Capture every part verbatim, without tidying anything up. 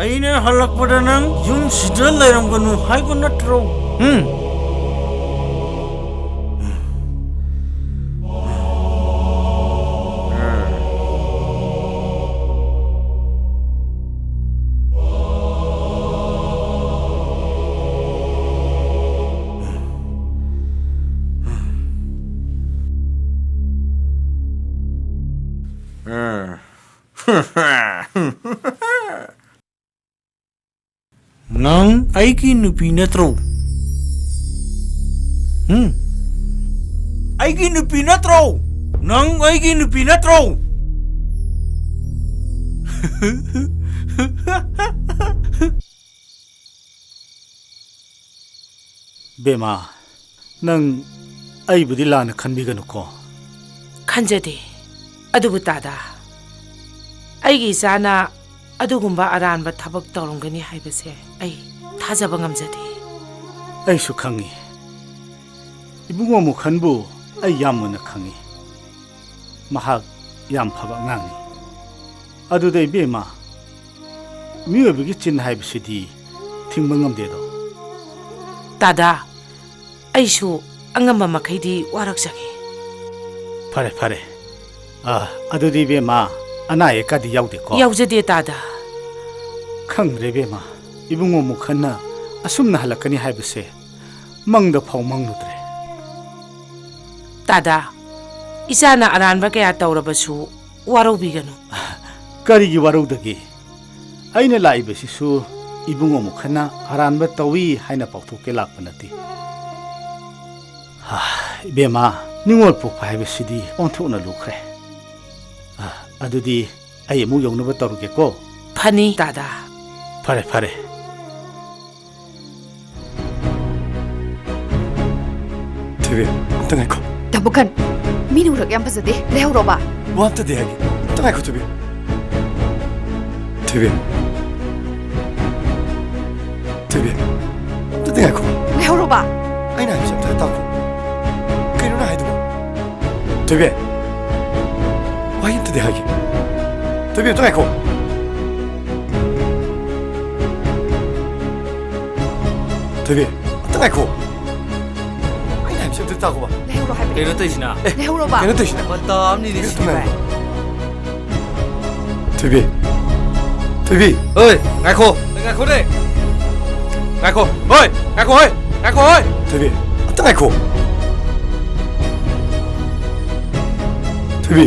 ꯑꯩꯅ ꯍꯜꯂꯛꯄꯗ ꯅꯪ ꯌꯨꯝꯁꯤꯗ ꯂꯩꯔꯝꯒꯅꯨ ꯍꯥꯏꯕ ꯅꯠꯇ꯭ꯔꯣ? ꯎꯝ? ꯅꯪ ꯑꯩꯒꯤ ꯅꯨꯄꯤ ꯅꯠꯇ꯭ꯔꯣ? ꯎꯝ? ꯑꯩꯒꯤ ꯅꯨꯄꯤ ꯅꯠꯇ꯭ꯔꯣ? ꯅꯪ ꯑꯩꯒꯤ ꯅꯨꯄꯤ ꯅꯠꯇ꯭ꯔꯣ? ꯕꯦꯃꯥ, ꯅꯪ ꯑꯩꯕꯨꯗꯤ ꯂꯥꯟꯅ ꯈꯟꯕꯤꯒꯅꯨꯀꯣ꯫ ꯈꯟꯖꯗꯦ꯫ ꯑꯗꯨꯕꯨ ꯇꯥꯗꯥ, ꯑꯩꯒꯤ ꯏꯆꯥꯅ ꯑꯗꯨꯒꯨꯝꯕ ꯑꯔꯥꯟꯕ ꯊꯕꯛ ꯇꯧꯔꯝꯒꯅꯤ ꯍꯥꯏꯕꯁꯦ ꯑꯩ ꯊꯥꯖꯕ ꯉꯝꯖꯗꯦ꯫ ꯑꯩꯁꯨ ꯈꯪꯉꯤ꯫ ꯏꯕꯨꯡꯉꯣ ꯃꯨꯈꯟꯕꯨ ꯑꯩ ꯌꯥꯝ ꯃꯨꯟꯅ ꯈꯪꯉꯤ꯫ ꯃꯍꯥꯛ ꯌꯥꯝ ꯐꯕ ꯑꯉꯥꯡꯅꯤ꯫ ꯑꯗꯨꯗ ꯏꯕꯦꯝꯃ, ꯃꯤꯑꯣꯏꯕꯒꯤ ꯆꯤꯟ ꯍꯥꯏꯕꯁꯤꯗꯤ ꯊꯤꯡꯕ ꯉꯝꯗꯦꯗꯣ꯫ ꯇꯥꯗꯥ, ꯑꯩꯁꯨ ꯑꯉꯝꯕ ꯃꯈꯩꯗꯤ ꯋꯥꯔꯛꯆꯒꯦ꯫ ꯐꯔꯦ, ꯐꯔꯦ꯫ ꯑ, ꯑꯗꯨꯗꯤ ꯏꯕꯦꯝꯃ, ꯑꯅꯥ ꯑꯌꯦꯛꯀꯗꯤ ꯌꯥꯎꯗꯦꯀꯣ? ꯌꯥꯎꯖꯗꯦ, ꯇꯥꯗꯥ꯫ ꯈꯪꯗ꯭ꯔꯦ ꯏꯕꯦꯝꯃ, ꯏꯕꯨꯡꯉꯣ ꯃꯨꯈꯟꯅ ꯑꯁꯨꯝꯅ ꯍꯜꯂꯛꯀꯅꯤ ꯍꯥꯏꯕꯁꯦ ꯃꯪꯗ ꯐꯥꯎ ꯃꯪꯂꯨꯗ꯭ꯔꯦ꯫ ꯇꯥꯗꯥ, ꯏꯆꯥꯅ ꯑꯔꯥꯟꯕ ꯀꯌꯥ ꯇꯧꯔꯕꯁꯨ ꯋꯥꯔꯧꯕꯤꯒꯅꯨ꯫ ꯀꯔꯤꯒꯤ ꯋꯥꯔꯧꯗꯒꯦ? ꯑꯩꯅ ꯂꯥꯛꯏꯕꯁꯤꯁꯨ ꯏꯕꯨꯡꯉꯣ ꯃꯨꯈꯟꯅ ꯑꯔꯥꯟꯕ ꯇꯧꯏ ꯍꯥꯏꯅ ꯄꯥꯎꯊꯣꯛꯀꯦ ꯂꯥꯛꯄ ꯅꯠꯇꯦ꯫ ꯍꯥ, ꯏꯕꯦꯝꯃ, ꯅꯤꯡꯉꯣꯜ ꯄꯣꯛꯄ ꯍꯥꯏꯕꯁꯤꯗꯤ ꯑꯣꯟꯊꯣꯛꯅ ꯂꯨꯈ꯭ꯔꯦ꯫ ꯑ, ꯑꯗꯨꯗꯤ ꯑꯩ ꯑꯃꯨꯛ ꯌꯧꯅꯕ ꯇꯧꯔꯒꯦꯀꯣ꯫ ꯐꯅꯤ, ꯇꯥꯗꯥ꯫ ꯐꯔꯦ, ꯐꯔꯦ꯫ ꯊꯣꯏꯕꯤ, ꯑꯝꯇ ꯉꯥꯏꯈꯣ꯫ ꯇꯥꯃꯣꯈꯟ, ꯃꯤꯅ ꯎꯔꯛ ꯌꯥꯝ ꯐꯖꯗꯦ꯫ ꯂꯩꯍꯧꯔꯣꯕ꯫ ꯋꯥ ꯑꯝꯇꯗꯤ ꯍꯥꯏꯒꯦ꯫ ꯑꯝꯇ ꯉꯥꯏꯈꯣ, ꯊꯣꯏꯕꯤ꯫ ꯊꯣꯏꯕꯤ꯫ ꯊꯣꯏꯕꯤ꯫ ꯑꯝꯇꯗꯤ ꯉꯥꯏꯈꯣ꯫ ꯉꯥꯏꯍꯧꯔꯣꯕ꯫ ꯑꯩꯅ ꯍꯥꯏꯕꯁꯦ ꯑꯝꯇ ꯇꯥꯈꯣ꯫ ꯀꯩꯅꯣ ꯅꯪ ꯍꯥꯏꯗꯨꯕꯣ? ꯊꯣꯏꯕꯤ꯫ ꯋꯥꯍꯩ ꯑꯝꯇꯗꯤ ꯍꯥꯏꯒꯦ꯫ ꯊꯣꯏꯕꯤ, ꯑꯝꯇ ꯉꯥꯏꯈꯣ꯫ ꯊꯣꯏꯕꯤ, ꯑꯝꯇ ꯉꯥꯏꯈꯣ꯫ ꯑꯩꯅ ꯍꯥꯏꯕꯁꯦ ꯑꯝꯇ ꯇꯥꯈꯣꯕ꯫ ꯂꯩꯍꯧꯔꯣ ꯍꯥꯏꯕꯅꯦ꯫ ꯀꯩꯅꯣ ꯇꯧꯔꯤꯁꯤꯅ? ꯑꯦ, ꯂꯩꯍꯧꯔꯣꯕ꯫ ꯀꯩꯅꯣ ꯇꯧꯔꯤꯁꯤꯅ? ꯃꯇꯥ ꯑꯃꯅꯤꯅꯦ ꯊꯣꯏꯕꯤ, ꯁꯤꯗꯤ ꯑꯝꯇ ꯚꯥꯏ꯫ ꯉꯥꯏꯈꯣ꯫ ꯊꯣꯏꯕꯤ꯫ ꯊꯣꯏꯕꯤ꯫ ꯑꯣꯏ, ꯉꯥꯏꯈꯣ꯫ ꯉꯥꯏꯈꯣꯅꯦ꯫ ꯉꯥꯏꯈꯣ꯫ ꯍꯣꯏ, ꯉꯥꯏꯈꯣ, ꯍꯣꯏ꯫ ꯉꯥꯏꯈꯣ, ꯍꯣꯏ꯫ ꯊꯣꯏꯕꯤ, ꯑꯝꯇ ꯉꯥꯏꯈꯣ꯫ ꯊꯣꯏꯕꯤ꯫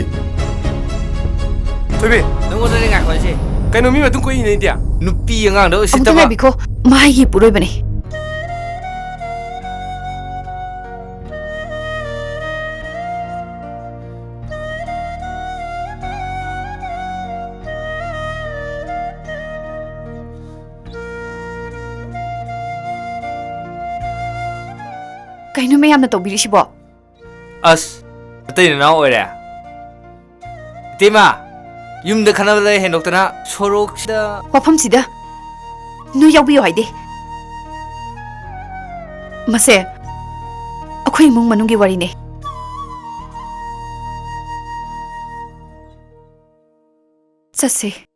ꯊꯣꯏꯕꯤ꯫ ꯅꯪꯉꯣꯟꯗꯅꯦ ꯉꯥꯏꯈꯣ ꯍꯥꯏꯁꯦ꯫ ꯀꯩꯅꯣ ꯃꯤ ꯃꯇꯨꯡ ꯀꯣꯏ ꯏꯅꯩꯗꯤ? ꯅꯨꯄꯤ ꯑꯉꯥꯡꯗ ꯑꯃꯨꯛꯇ ꯎꯁꯤꯠꯇꯕ꯫ ꯉꯥꯏꯕꯤꯈꯣ꯫ ꯃꯍꯩꯒꯤ ꯄꯨꯔꯣꯏꯕꯅꯤ꯫ ꯀꯩꯅꯣ ꯃꯌꯥꯝꯅ ꯇꯧꯕꯤꯔꯤꯁꯤꯕꯣ? ꯑꯁ, ꯑꯇꯩ ꯅꯅꯥꯎ ꯑꯣꯏꯔꯦ? ꯏꯇꯩꯃ, ꯌꯨꯝꯗ ꯈꯠꯅꯕꯗ ꯍꯦꯟꯗꯣꯛꯇꯅ ꯁꯣꯔꯣꯛꯁꯤꯗ꯫ ꯋꯥꯐꯝꯁꯤꯗ ꯅꯣꯏ ꯌꯥꯎꯕꯤꯌꯨ ꯍꯥꯏꯗꯦ꯫ ꯃꯁꯦ ꯑꯩꯈꯣꯏ ꯏꯃꯨꯡ ꯃꯅꯨꯡꯒꯤ ꯋꯥꯔꯤꯅꯦ꯫ ꯆꯠꯁꯦ꯫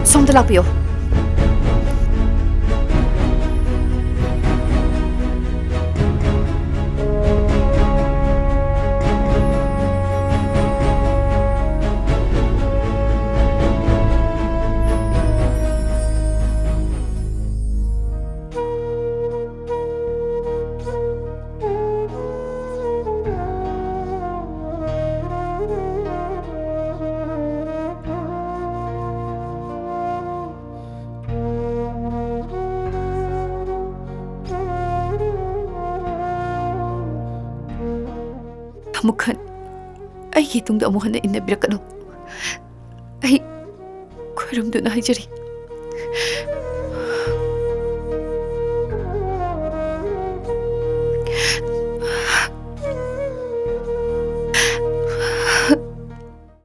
ꯁꯣꯝꯗ ꯂꯥꯛꯄꯤꯌꯣ꯫ ꯑꯃꯨꯛ ꯍꯟ ꯑꯩꯒꯤ ꯇꯨꯡꯗ ꯑꯃꯨꯛ ꯍꯟꯅ ꯏꯟꯅꯕꯤꯔꯛꯀꯅꯨ꯫ ꯑꯩ ꯈꯣꯏꯔꯝꯗꯨꯅ ꯍꯥꯏꯖꯔꯤ꯫